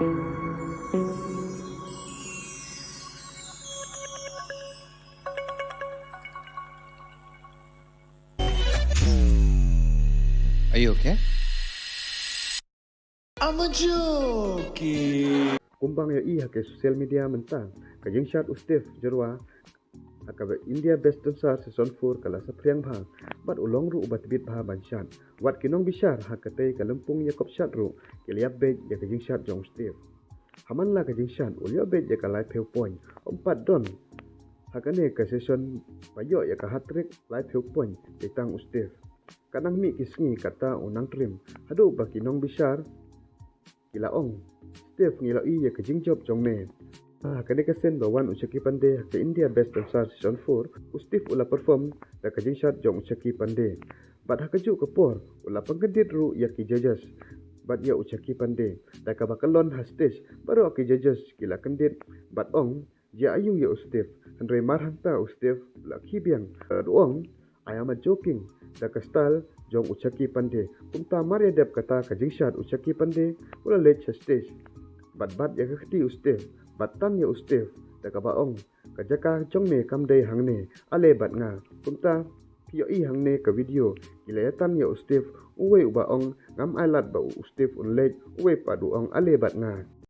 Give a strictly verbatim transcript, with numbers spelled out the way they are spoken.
Are you okay? I'm a jockey. Kumba ngi ïohi ha ki social media mynta, ka jingshad u Steve Jyrwa ha kaba India Best Dancer Season four ka la saphriang bha bad u long ruh uba tbit bha ban shad. Wat ki nongbishar ha katei ka lympung ïakop shad ruh ki la ïap beit ïa ka jingshad jong u Steve. Ha man la ka jingshad u la ïoh beit ïa ka laiphew point. Ym pat don ha kane ka season ba ïoh ïa ka hat-trick, laiphew point dei tang u Steve. Ka nang mih ki sngi kata u nang trim haduh ba ki nongbishar ki la ong, Steve, ngi la ïohi ïa ka jingjop jong me. Ha kane ka sien ba wan u Chaki Pandey ha ka India Best Dancer Season four, u Steve u la perform da ka jingshad jong u Chaki Pandey. Bad ha kajuh ka por u la pynkyndit ruh ïa ki judges bad ïa u Chaki Pandey da kaba kyllon ha stage. Baroh ki judges ki la kyndit bad ong, jia aïu ïa u Steve? Hynrei mar hangta u Steve u la khie biang bad u ong, I am a joking, da ka style jong u Chaki Pandey. Kumta mar ïa dep kata ka jingshad u Chaki Pandey u la leit sha stage bad bat ïa ka kti u Steve bad tan ïa u Steve da kaba ong, ka jaka jong me kam dei hangne, ale bad nga. Kumta phi ïohi hangne ka video ki la ïa tan ïa u Steve, uwei uba ong ngam ai lad ba u Steve un leit, uwei pat u ong ale bad nga.